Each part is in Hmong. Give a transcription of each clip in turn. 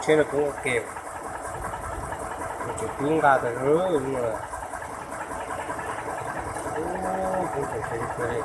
Tsheb no kuj ua ke, tseem pib nqa tas zog no. Kuj tseem pib kawg li.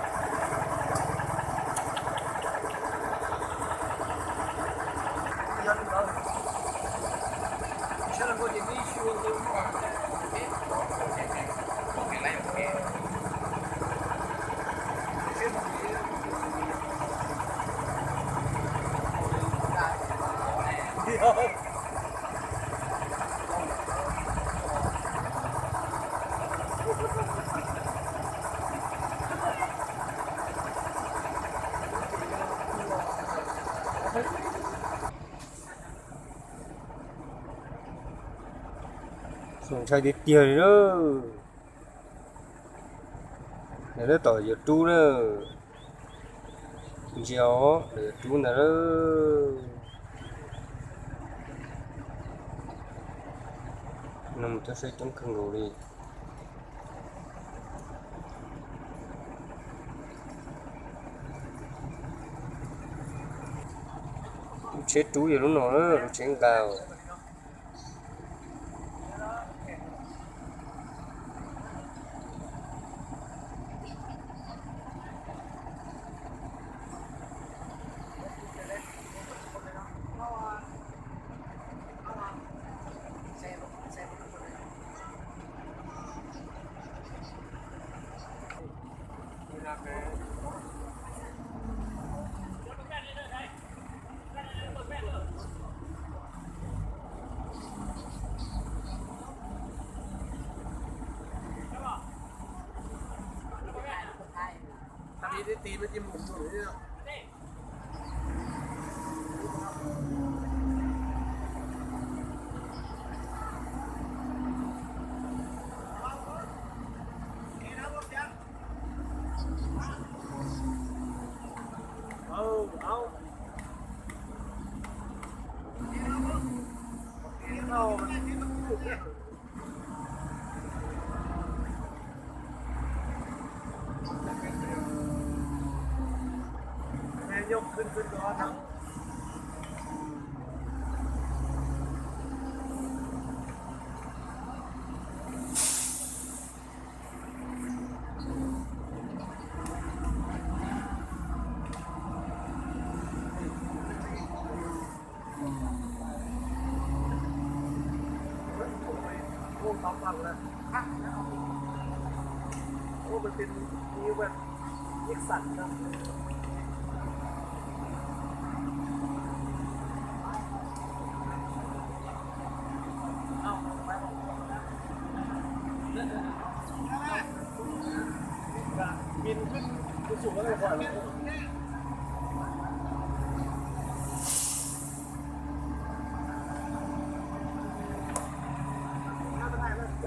Ntshai tiag tiag li lawm. Lawv tab tom yuav rub na. Ntsia os, lawv yuav rub ntag lawm. No mus tub saib coob kawg nkaus li. Lub tsheb rub yog lub no, lub tsheb nqa.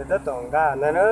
Tab tom nqa ntag na.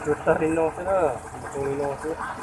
Tsuas tawg li no xwb na, zoo li no xwb.